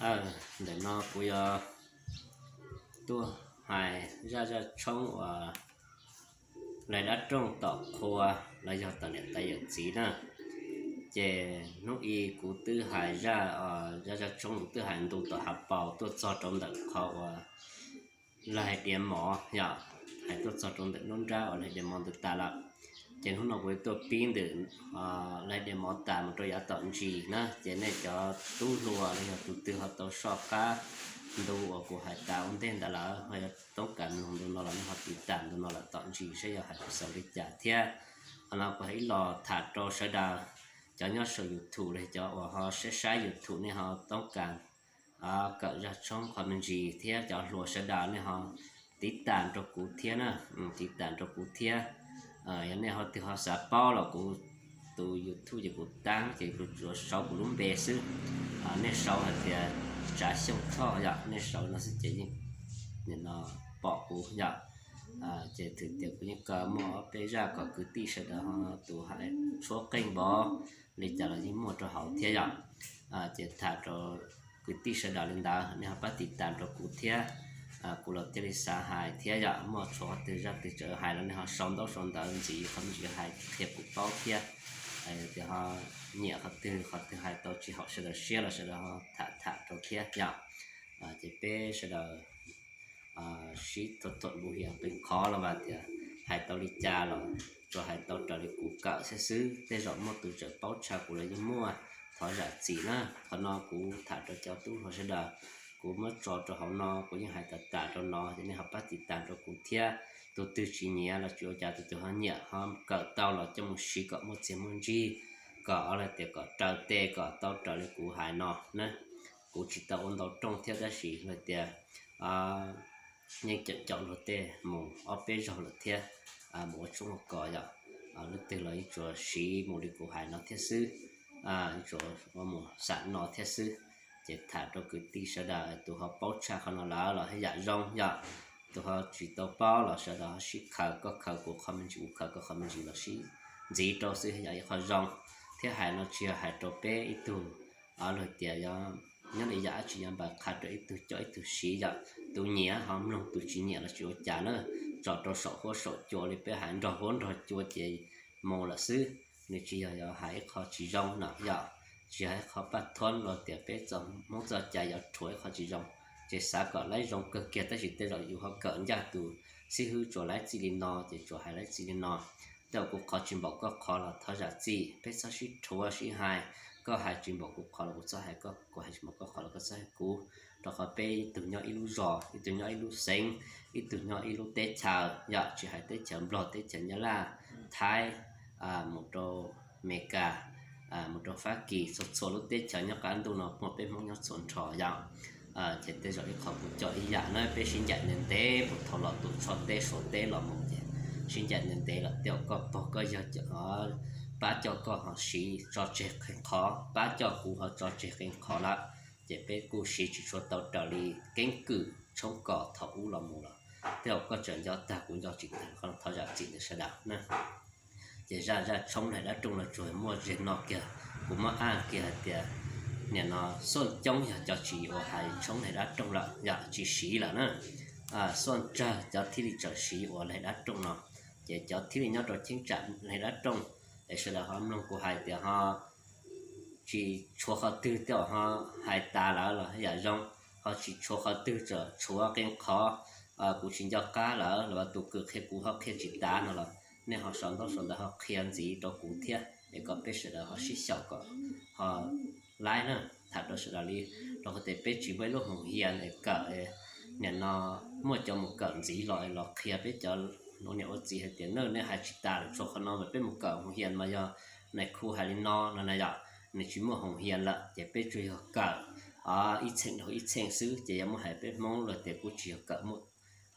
Ntawm no kuv yuav tuaj hais zaj zaj tshoob uas laig dab rooj tom qhua los yog tom niam tais yawm txiv na. Ces hnub i kuv twb hais zaj, zaj zaj tshoob kuv twb hais ntu tom hav paus tuaj txog rau ntawm qhov uas laig diav mov yom, hais tuaj txog rau ntawm nruab nrab uas laig diav mov ntawd tas lawm. Ces hnub no kuv yuav tuaj pib ntawm laig diav mov tas mus rau yav tom ntsis na. Ces nej cov tub hluas los yog tus twg ho tau soj qab ntu uas kuv hais tas ua ntej ntawd lawm ho yuav toob kas mloog ntu no los nej ho tiv tas ntu no lawm tom ntsis saib yog hais xaus li cas thiab. Qhov no kuv hais ib los tham rau sawv daws, cov nyob saum YouTube los cov uas ho saib saib YouTube nej ho toob kas kawm zaj tshoob qhov me ntsis thiab cov hluas sawv daws nej ho tiv tas rau kuv thiab na, tiv tas rau kuv thiab. Yog nej ho twg ho xav paub los kuv tus YouTube ces kuv taab ces kuv tsuas sau kuv lub npe xwb. Nej sau hais tias Tsav Xyooj Thoj yom, nej sau no xwb ces yeej pom kuv yom. Ces thwm tias kuv yeej kawg muaj ob peb zaj kom kwv tij sawv daws ho tus hais tshuab qeej npov li cas los yeej muaj rau hauv thiab yom. Ces tham rau kwv tij sawv daws li ntawd nej ho pab tiv tas rau kuv thiab, kuv los thiaj li xav hais thiab yom. Muaj tshuav qhov twg zaj twg tseem hais los nej ho sau ntaub sau ntawv ntxiv qhov me ntsis hais qhia kuv paub thiab. Tias ho nyiam qhov twg qhov twg hais tau tsis haum sawv daws siab los sawv daws ho tham tham rau thiab yom. Ces peb sawv daws sib thuam thuam npu hias qee qhov los mas tias hais tau li cas los tsuas hais tau raws li kuv kawm thiab xwb. Tej zaum muaj tus tseem paub tshaj kuv los yeej muaj, thov zam txim na. Qhov no kuv tham rau cov tub hluas sawv daws, kuv muab tso rau hauv no kuv yeej hais tas tas rau no ces nej ho pab tiv tas rau kuv thiab. Tus twg tsis nyiam los tsis ua cas, tus twg ho nyiam ho kawm tau los coj mus siv kom muaj txiag muaj ntsig, kom los tias kom raws tes kom tau raws li kuv hais no na. Kuv tsis tau ua ntau rooj thiab tab sis los tias yeej caum caum luag tej mus ob peb zaug lawm thiab, mus ua tshoob ua kos yom. Leej twg los yeej tsuas siv mus li kuv hais no thiab xwb, tsuas ua mus xam no thiab xwb. Ces tham rau kwv tij sawv daws tus ho paub tshaj qhov no lawm los yam zoo yom, tus ho tsis tau paub los sawv daws ho sib khaws, koj khaws kuv qhov me ntsis kuv khaws koj qhov me ntsis los sib ntxiv rau xwb yom, ib qho zoo. Thiab hais no tsis yog hais rau peb ib tug luag tias yog nyob li yam dab tsi yog npam qha rau ib tug coj ib tug siv yom. Tus nyiam ho mloog, tus tsis nyiam los tsis ua cas na. Tso rau saum huab saum cua li peb hais nrog huab nrog cua ces mus lawm xwb. Nws tsis yog yog hais ib qho tsis zoo no yom, tsis yog ib qho paj thuab los tias peb txoj hmoob txoj cai yuav rhuav ib qho tsis zoo. Ces xav kom laib zoo kawg kiag tab sis tej zaum yus ho kawm ncaj tus xib hwb tsuas laib txij li no ces tsuas hais laib txij li no. Tej zaum kuv qhov tsis npaum koj qhov los thov zam txim, peb txhob sib rhuav sib hais. Koj hais tsis npaum kuv qhov los kuv txhob hais koj, kuv hais tsis npaum koj qhov los koj txhob hais kuv. Rau qhov peb ib tug nyob ib lub zos, ib tug nyob ib lub xeev, ib tug nyob ib lub teb chaws yom, tsis hais teb chaws Nplog, teb chaws Nyab Laj, Thaib, mus rau Amelikas, mus rau Fab Kis, txhua txhua lub teb chaws nyob qab ntuj no muaj peb hmoob nyob txhua nrho yom. Ces tej zaum ib qho kuv coj ib yam na, peb sib ncaim ntev ntev puag thaum los tus tsho teb suav teb los mus ces sib ncaim ntev ntev los tej zaum koj pog koj yawg pab coj koj ho siv tso tseg qee qhov, pab coj kuv ho tso tseg qee qhov lawm. Ces peb kuj siv tsis tshua tau raws li keeb kwm tshoob kos thaum ub los mus los tej zaum koj tseem nco tag kuv nco tsis tag, qhov no thov zam txim ntawm sawv daws na. Ces zaj zaj tshoob laig dab rooj no tsuas muaj zeg no kiag, kuv muab aj kiag hais tias nim no xuaj coob yog cov tsis uas hais tshoob laig dab rooj lawm yom, tsis siv lawm na. Xuaj tsawg cov thiaj li tseem siv uas laig dab rooj no. Ces cov thiaj li nyob rau cheeb tsam laig dab rooj es sawv daws ho mloog kuv hais tias ho tsis tshuav qhov twg tej zaum ho hais tas lawm los yam zoo, ho tsis tshuav qhov twg tseem tshuav qee qhov kuv tsis nco qab lawm los tus kws qhia kuv ho qhia tsis tas no los nej ho sau ntaub sau ntawv ho qhia ntxiv rau kuv thiab es kom peb sawv daws ho sib xyaum kom ho laib na. Tham rau sawv daws li, rau qhov tias peb tsis muaj ib lub hoos hias es kawm, nim no muaj cov mus kawm ntxiv los es los qhia peb cov ua niam ua txiv hais tias nej hais tsis tas lawm, tshuav qhov no mas peb mus kawm hoos hias mas yog nais khu hais li no no na yom. Nws tsis muaj hoos hias lawm ces peb tsuas yog kawm ib txheej dhau ib txheej xwb ces yog muab hais peb hmoob los tias kuj tsis yog kawm muaj,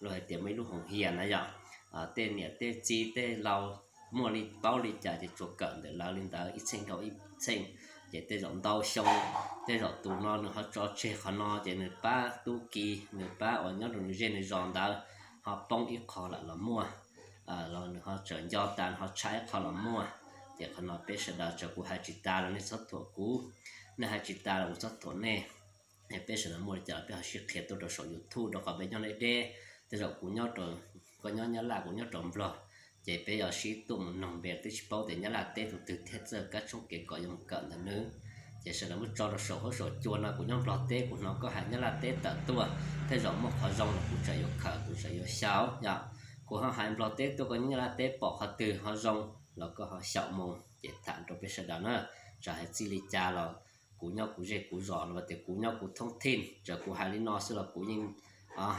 los hais tias muaj ib lub hoos hias na yom. Tej niam tej txiv tej laus muaj li paub li cas ces tsuas kawm ntawm lawv li ntawd ib txheej dhau ib txheej. Ces tej zaum ntau xyoo, tej zaum tus no nws ho tso tseg qhov no ces nws pab tub ki, nws pab uas nyob rau nws zej nws zos ntawd ho poob ib qho lawm los muaj, los nws ho tseem nco tas nws ho tshaj ib qho los muaj. Ces qhov no peb sawv daws txawm kuv hais tsis tas los nej txhob thuam kuv, nej hais tsis tas los kuv txhob thuam nej. Peb sawv daws muaj li cas los peb ho sib qhia tuaj rau saum YouTube, rau qhov peb nyob deb deb, tej zaum kuv nyob rau, koj nyob Nyab Laj, kuv nyob rau Nplog, ces peb yuav sib tuaj mus noog npe twb tsis paub tias Nyab Laj teb tus twg thiab txawj kab tshoob kev kos yuav mus kawm ntawm nws. Ces sawv daws muab tso rau saum huab saum cua no, kuv nyob Nplog teb kuv hnov koj hais Nyab Laj teb tawm tuaj, tej zaum muaj qhov zoo los kuv tseem yuav khaws, kuv tseem yuav xyaum yom. Kuv ho hais Nplog teb tuaj, koj nyob Nyab Laj teb pom qhov twg ho zoo los koj ho xyaum mus ces tham rau peb sawv daws na. Txawm hais txij li cas los kuv nyob kuv zej kuv zos no, tias kuv nyob kuv thoob thij, txawm kuv hais li no xwb los kuv yeej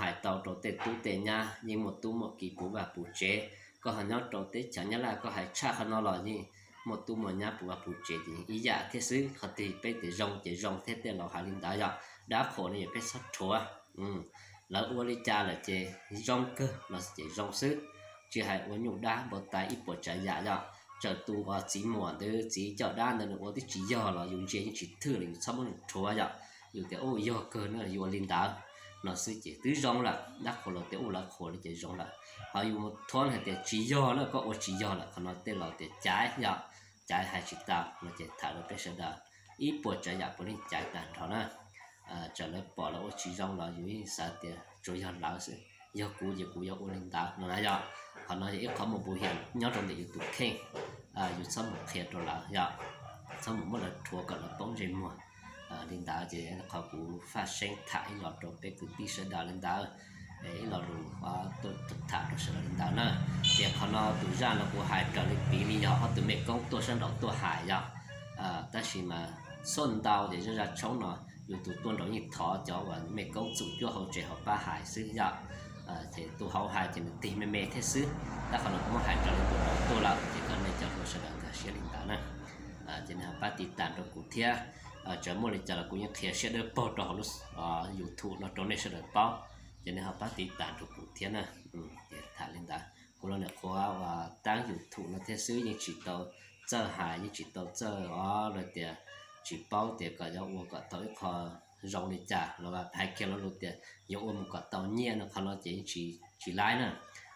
hais tau rau tej tub tej nyab, yeej muaj tub muaj ki puv vaj puv tsev. Koj ho nyob rau teb chaws Nyab Laj koj hais tshaj qhov no los yeej muaj tub muaj nyab puv vaj puv tsev ces yeej ib yam thiab xwb. Qhov twg peb tias zoo ces zoo thiab, tej laus hais li ntawd yom. Dab qhuas no yog peb txhob rhuav. Lawv ua li cas lawm ces zoo kawg los ces zoo xwb, tsis hais ua nyuj dab npau taws ib puas tsav yam yom. Txawm tus uas txiv muam ntawd txiv coj dab ntawd nws ua twb tsis yog los yus ntsia yeej tsis thwj los yus txhob muab nws rhuav yom. Yus tias ub yog kawg na, yus ua li ntawd no xwb ces twb zoo lawm. Dab qhuas los tias ub lawv qhuas li ces zoo lawm. Ho yus thuam hais tias tsis yog na, koj ua tsis yog lawm, qhov no tej laus tias caiv yom, caiv hais tsis tau no ces tham rau peb sawv daws ib puas tsav yam puav leej caiv tag nrho na. Txawm lawv pom lawv ua tsis zoo los yus yeej xav tias tsuas yog lawv xwb, yog kuv ces kuv yuav ua li ntawd no na yom. Qhov no yog ib qho muaj puv hiam nyob rau ntawm yus tus kheej, yus txhob mus qhia rau lawv yom, txhob mus muab lawv rhuav kom lawv poob ntsej muag. Li ntawd ces qhov kuv faj seeb tham ib los rau peb kwv tij sawv daws li ntawd, ib lo lus tuaj tham rau sawv daws li ntawd na. Ces qhov no tus zaj no kuv hais raws li piv li yog ob tug mej koob tuaj sab nraud tuaj hais yom. Tab sis mas txhua ntau ces zaj zaj tshoob no yus tus tuaj nraud yeej thov cov uas mej koob txum cuab hauv tsev hauv pab hais xwb yom. Ces tus hauv hais ces nws tig me me thiab xwb. Tab qhov no kuv muab hais raws li tus nraud tuaj lawm ces kom nej cov hluas sawv daws nkag siab li ntawd na. Ces nej ho pab tiv tam rau kuv thiab. Txawm muaj li cas los kuv yeej qhia siab dawb paug rau hauv lub YouTube no rau nej sawv daws paub. Ces nej ho pab tiv tam rau kuv thiab na. Ces tham li ntawd, kuv los niam qhuav uas tab YouTube no thiab xwb, yeej tsis tau txawj hais, yeej tsis tau txawj os, los tias tsis paub tias kom yuav ua kom tau ib qho zoo li cas los hais kiag lo lus tias yuav ua mus kom tau nyiaj no, qhov no ces yeej tsis laib na.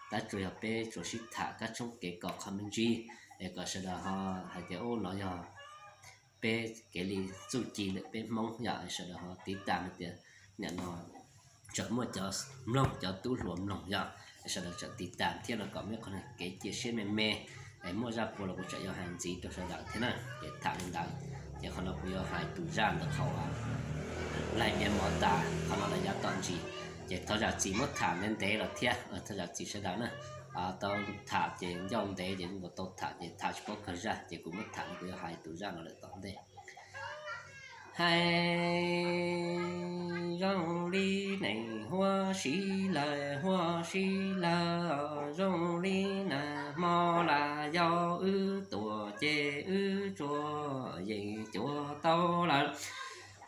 Tab tsuas yog peb tsuas sib tham kab tshoob kev kos qhov me ntsis, es kom sawv daws ho hais tias ub no yog peb kev li txuj ci ntawm peb Hmoob yom, sawv daws ho tiv tam hais tias nim no tseem muaj cov mloog, cov tub hluas mloog yom, sawv daws tseem tiv tam thiab no kom muaj qhov kev cia siab me me. Es muaj zaj puas los kuv tseem yuav hais ntxiv rau sawv daws thiab na. Ces tham li ntawd, ces qhov no kuv yuav hais tus zaj ntawm qhov laig diav mov tas, qhov no los yav tom ntsis. Ces thov zam txim muab tham ntev ntev los thiab, thov zam txim sawv daws na. Tau tham ces ncauj ntev ces kuv tau tham ces tham tsis paub kawg zaj, ces kuv muab tham no kuv yuav hais tus zaj no lawm tom ntej. Hais zoo li neeg huab si lawm, huab si lawm, zoo li nag hmo las yog wb tuam ces wb tsuas yeem cuav tau lawm.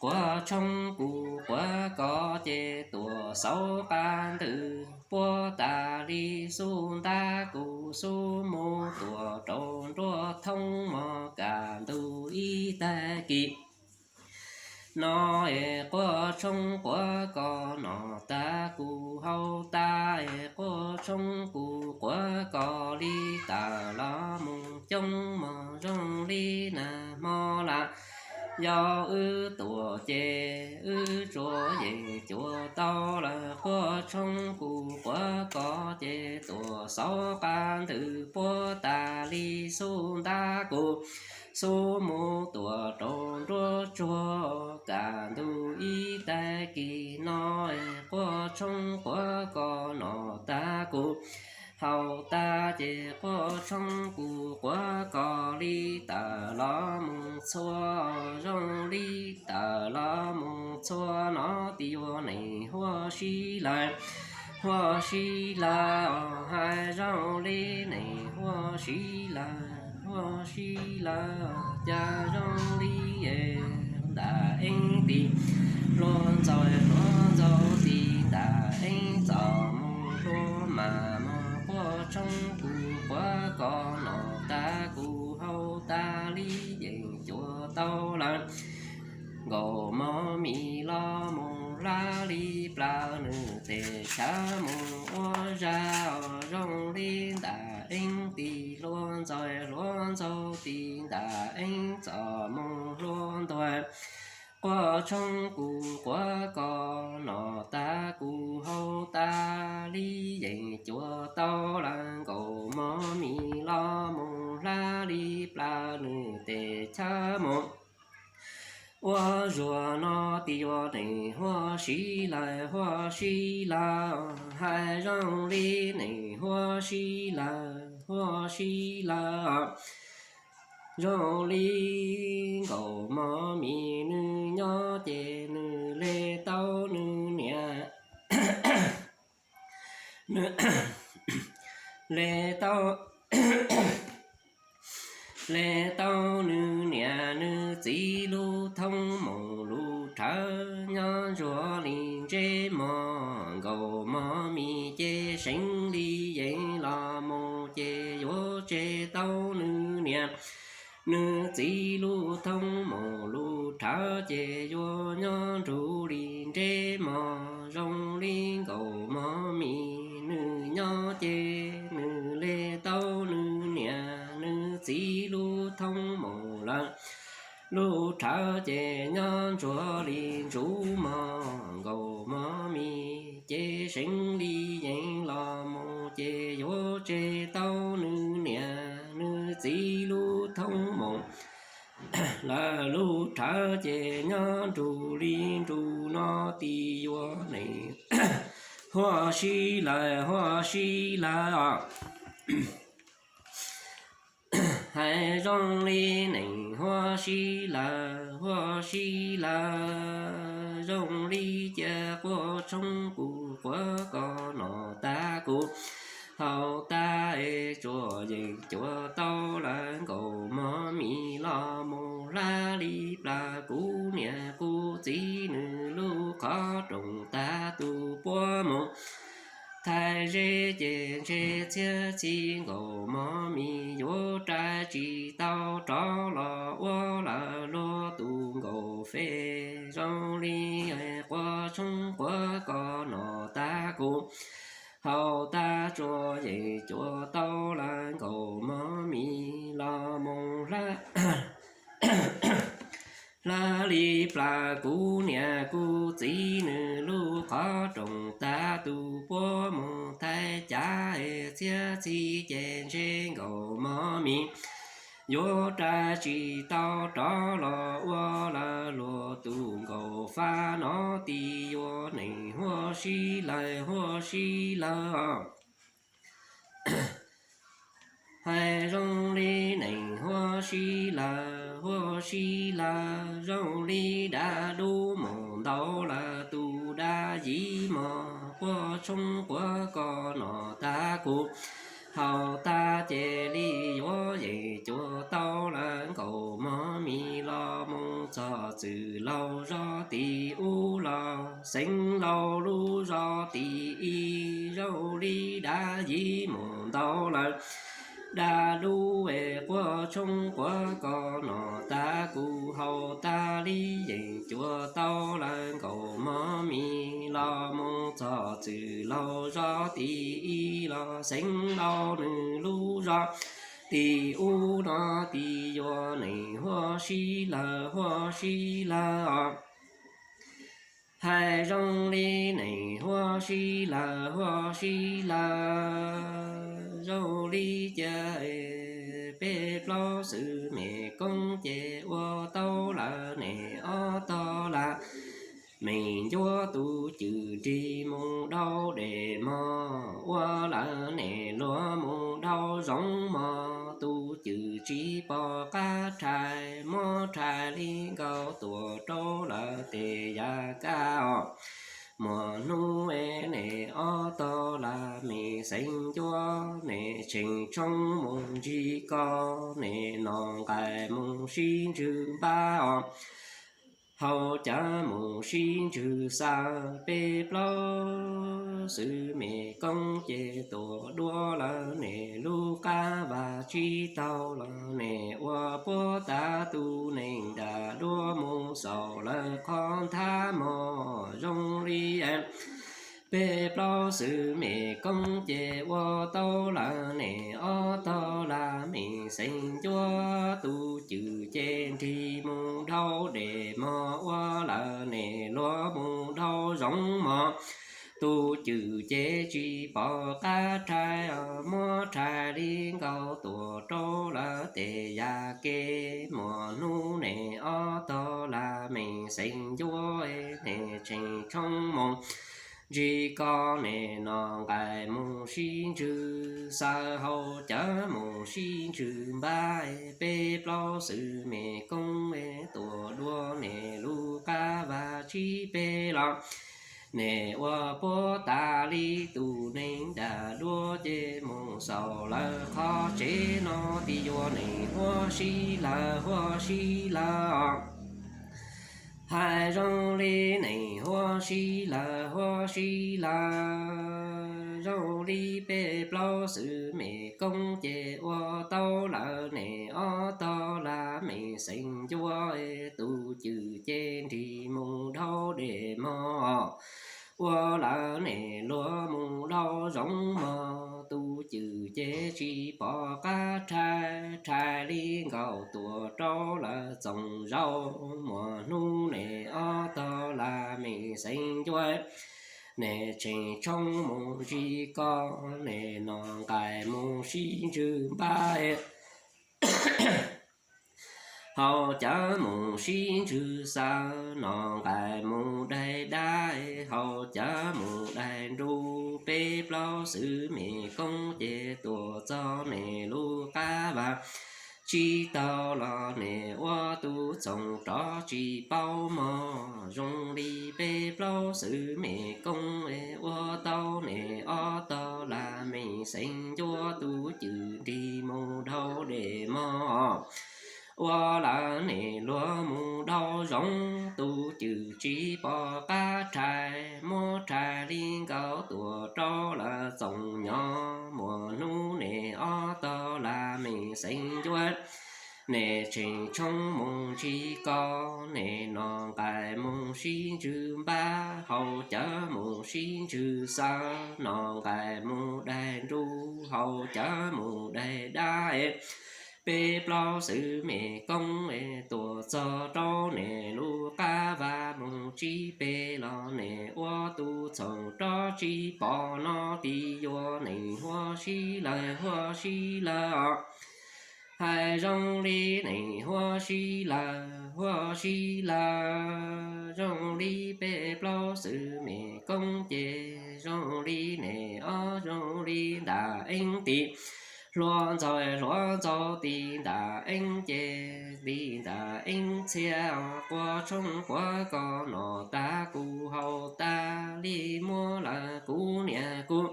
Quav tshoob kuv quav kos ces tuam xauv qab ntws, puab tas li xub ntab kuv xub mus tuam rau nruab thoob mos kam ntug ib tag kis. No es quav tshoob quav kos no tas kuv hau tas es quav tshoob kuv quav kos li tas los mus coob mos zoo li nag hmo las yog wb tuam ces wb tsuas yeem cuav tau lawm. Quav tshoob kuv quav kos ces tuam xauv qab ntws, puab tas li xub ntab kuv xub mus tuam rau nruab tsuag kam ntug ib tag kis. No quav tshoob quav kos no tas kuv hau tas ces quav tshoob kuv quav kos li tawm los mus txhua, zoo li tawm los mus txhua no tias yuav neeg huab si lawm, huab si lawm. Hais zoo li neeg huab si lawm, huab si lawm, cas zoo li ntam eeb tis hlua ntxaug hlua ntxaug tis ntam eeb txom mus hlua mas mog. Quav tshoob kuv quav kos no tas kuv hau tas li yeej cuav tau lawm. Nkaus mov mis los mus hlab li plaws nws tes tshav mus ua zaj os, zoo li ntam eeb tis hlua ntxaug hlua ntxaug tis ntam eeb txom mus hlua ntuag. quaj tshoob kuv quav ko, nom tav kuv haus tas li, yeej cuav tau lawm nkaus mov mis los mus hlab li plas nws tes chaw mus. Ua zuag no tis yuav neeg huaj si lawm, huaj si lawm, hais zoo li neeg huaj si lawm, huaj si lawm. Zoo li nkaus mov mis nws nyob ces nws le tau nws niam, nws le tau, le tau nws niam nws txiv lub thoob moos lub rhawv nyob ntsuag li ntsej mog. Nkaus mov mis ces seev li yeej los mus ces yuav tseg tau nws niam nws txiv lub thoob moos lub rhawv ces yuav nyob nrug li ntsej mog. Zoo li nkaus mov mis nws nyob ces nws le tau nws niam nws txiv lub thoob moos lawm lub rhawv ces nyob ntsuag li ntsuj mog. Nkaus mov mis ces seev li yeej los mus ces yuav tseg tau nws niam nws txiv lub thoob moos lawm lub rhawv ces nyob nrug li nrug no tis yuav neeg huaj si lawm, huaj si lawm os. Hais zoo li neeg huaj si lawm, huaj si lawm, zoo li cia quaj tshoob kuv quav ko, nom tav kuv haus tas es tsuas yeej cuav tau lawm nkaus mov mis los mus hlab li plas kuv niam kuv txiv nws lub qhov rooj tav tus puab mus thaij zeb ces ntshe txhiab txhij nkaus mov mis yuav rais tsis tau rov los ua lawm luag tus nkaus fej. Zoo li quaj tshoob quav ko, nom tav kuv haus tas tsuas yeej cuav tau lawm nkaus mov mis los mus hlab li plas kuv niam kuv txiv nws lub qhov rooj tav tus puab mus thaij cav es txhiab txhij ces ntshe nkaus mov mis yuav rais tsis tau rov los ua lawm luag tus nkaus faj no tis yuav neeg huaj si lawm, huaj si lawm os. Hais zoo li neeg huaj si lawm, huaj si lawm, zoo li dab dub mus ntau lawm tus dab yim mog. Quaj tshoob quav ko, nom tav kuv haus tas ces li yuav yeej cuav tau lawm nkaus mov mis los mus txog txwm laug zos tim ub los xeev laug lub zos tim ib. Zoo li dab yim mus ntau lawm dab dub es, quaj tshoob quav ko, nom tav kuv haus tas li yeej cuav tau lawm nkaus mov mis los mus txog txwm laug zos tim ib los xeev laug nws lub zos tim ub no tis yuav neeg huaj si lawm, huaj si lawm os. Hais zoo li neeg huaj si lawm, huaj si lawm, zoo li cas peb plaub xwm mem koob ces ua tau lawm neeg ob tog las. Meem ncuab tus cwm nrig mus dhau dej mog, ua lawm neeg luag mus dhau zoov mog. Tus cwm tsis pom qab rhais, muab rhais li nkaus tuam rau lawm tej yam kab os. Muaj hnub es neeg ob tog las, meem xeev ncuab neeg tsheej tshoob mus ntsib koj, neeg nom nqaij mus sib ntswg npab os. Hauv cav mus sib ntswg xav, peb plaub xwm mem koob ces tuam duab lawm neeg lub qab, vam tsis tau los neeg ua puab tav, tus neeg dab duab mus xaus lawm qhov nthab mog. Zoo li peb plaub xwm mem koob ces ua tau lawm neeg ob tog las, meem xeev ncuab tus cwm ces nrig mus dhau dej mog, ua lawm nej luag mus dhau zoov mog. Tus cwm ces tsis pom qab rhais, muab rhais li nkaus tuam rau lawv tej yam kev. Muaj hnub nej ob tog lam meej xeem ncua, nej tseem tshoob moo ntsig ko, nej no nqaim mus sib ntsws xaws, haus cawv mus sib ntsws npab. Peb plaub xwm mej koob tuaj dua nej lub qab vaj tsib peb los, nej ua puab tas li tus neeg dag duab ces mus xaus lawv qhov tsev no. Twb yuav nej huab sib lawv huab sib lawv os. Hais zoo li nej huab sib lawv huab sib lawv, zoo li peb plaub xwm mej koob ces ua tau lawm nej ob tog lam meej xeem ncua. Tus cwm ces nrig mus dhau dej mog, ua lawm nej luag mus dhau zoov mog. Tus cwm ces tsis pom qab rhais, rhais li nkaus tuam rau lawv txoos zaus. Muaj hnub nej ob tog lam meej xeem ncua, nej tseem tshoob moo ntsig ko, nej no nqaim mus sib ntsws npab. Haus cawv mus sib ntsws xaws, no nqaim mus daig dab, haus cawv mus daig nruj. Peb plaub xwm mej koob ces tuaj txog nej lub qab vaj tsib taug los, nej ua tub txoos rov tsis paub mog. Zoo li peb plaub xwm mej koob ua tau nej ob tog lam meej xeem ncua. Tus cwm nrig mus dhau dej mog, ua lawm nej luag mus dhau zoov. Tus cwm tsis pom qab rhais, muab rhais li nkaus tuam rau lawv txoos nyob. Muaj hnub nej ob tog lam meej xeem ncua, nej tseem tshoob moo ntsig ko, nej no nqaim mus sib ntsws npab. Haus cawv mus sib ntsws xaws, no nqaim mus daig nruj, haus cawv mus daig dab. Peb plaub xwm mej koob tuaj txog rau nej lub qab vaj mus tsib peb los, nej ua tub txoos rov tsis pom no. Twb yuav nej huab sib lawv huab sib lawv os. Hais zoo li nej huab sib lawv huab sib lawv, zoo li peb plaub xwm mej koob ces zoo li nej ob zoo li ntam eeb tim hluav ntxaug, hluav ntxaug tim ntam eeb ces tim ntam eeb txhia. Quav tshoob quav kos noj tas kuv haus tas li, muab lawm kuv niam kuv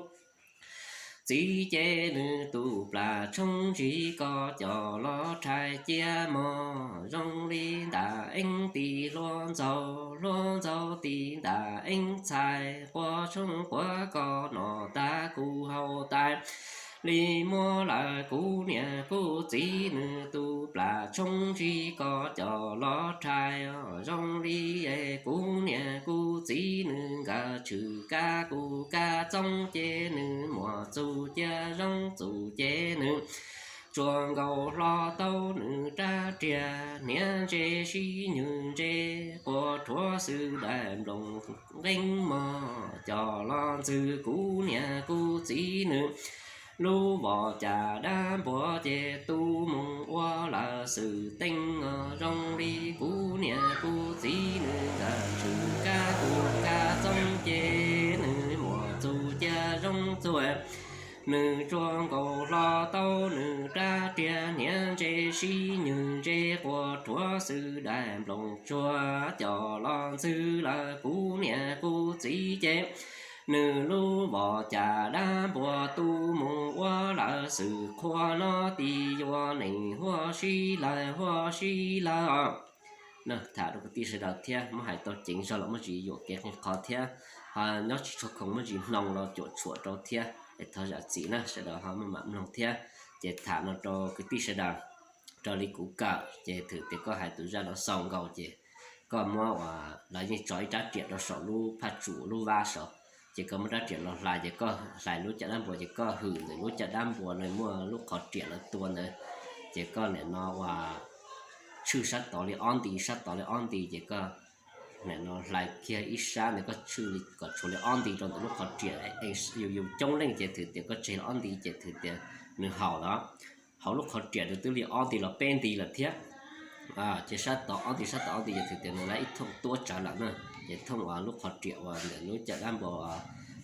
txiv ces nws tus plas tshoob ntsig ko coj los rhais cia mog. Zoo li ntam eeb tim hluav ntxaug, hluav ntxaug tim ntam eeb txhais, quav tshoob quav kos noj tas kuv haus tas li, muab lawm kuv niam kuv txiv nws tus plas tshoob ntsig ko coj los rhais. Zoo li kuv niam kuv txiv nws nkawd tshwm kab kuv kab txoob ces nws muaj txuj cia zoo txuj ces nws tsuas nkaus hlo tau nws rab riam, hniav ntse sib nywg ntse quas rhuav xwb daim nplooj nqeeb mog, coj los ntxwg kuv niam kuv txiv nws lub vos caj dab npuas ces tu mus ua lawm xwm teeb. Zoo li kuv niam kuv txiv nws nkawd tshwm kab kuv kab txoob ces nws muaj txuj cia zoo txuj, nws tsuas nkaus hlo tau nws rab riam, hniav ntse sib nywg ntse quas rhuav xwb daim nplooj tsuag, coj los ntxwg lawm kuv niam kuv txiv ces nws lub vos caj dab npuas tu mus ua lawm xwm qhua no. Twb yuav nej huab sib lawv huab sib lawv os. Tham rau kwv tij sawv daws thiab muab hais tau ceev zog los muab tsis yuam kev qhov thiab, ho nyob tsis tshua khoom muab tsis mloog los cuam tshuam rau thiab es thov zam txim na, sawv daws ho maj mam mloog thiab. Ces tham no rau kwv tij sawv daws, raws li kuv kawm ces thwm tias koj hais tus zaj no xaus nkaus ces koj muab uas lawv yeej tso ib rab riam rau saum lub phaj tsum lub vab saud, ces koj muab rab riam los hlais ces koj hlais lub caj dab npuas ces koj hwm ntawm lub caj dab npuas no muaj lub qhov riam lawv tua ntawd, ces koj niam no uas tshwj sab tod li ob nti, sab tod li ob nti ces koj nim no hlais kiag ib sab ntawd koj tshwj li kom tshuav li ob nti rau ntawm lub qhov riam, yus yus coob leej ces thwm tias koj tseg li ob nti ces thwm tias nws haum lawm. Hauv lub qhov riam nws twb li ob nti los peb nti lawm thiab. Ces sab tod ob nti, sab tod ob nti ces thwm tias nws lawv ib thooj tuab tsawv lawm na. Ces thooj uas lub qhov riam uas ntawm lub caj dab npua,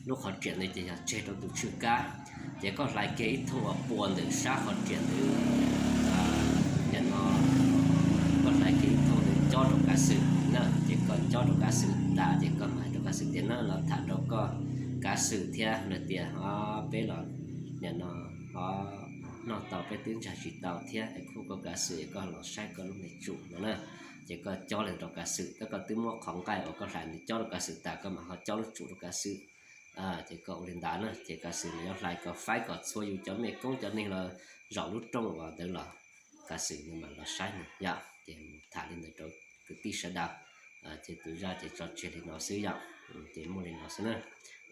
lub qhov riam ntawd ces yog tseg rau tus tshwj kab. Ces koj hlais kiag ib thooj uas puas ntawm sab qhov riam ntawd, nim no koj hlais kiag ib thooj ntawd cob rau kav xwm na. Ces koj cob rau kav xwm tas ces koj mam hais rau kav xwm tias na los tham rau koj kav xwm thiab los tias o peb los nim no o noj tau peb twb ntshai tsis tau thiab es kuj koj kav xwm koj los saib koj lub me tsum no na. Ces koj cob li rau kav xwm, tab koj twb muab qhov nqaij uas koj hlais ntawd cob rau kav xwm tas koj mam ho cob lub tsum rau kav xwm. Ces koj ua li ntawd na ces kav xwm nws yuav hlais kom faib kom txhua yus cov mej koob cov neeg los zaum lub rooj uas ntawd los kav xwm nws mam los saib nws yom. Ces tham li ntawd rau kwv tij sawv daws. Ces tus zaj ces tso tseg li no xwb yom. Ces muaj li no xwb na.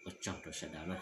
Ua tsaug rau sawv daws na.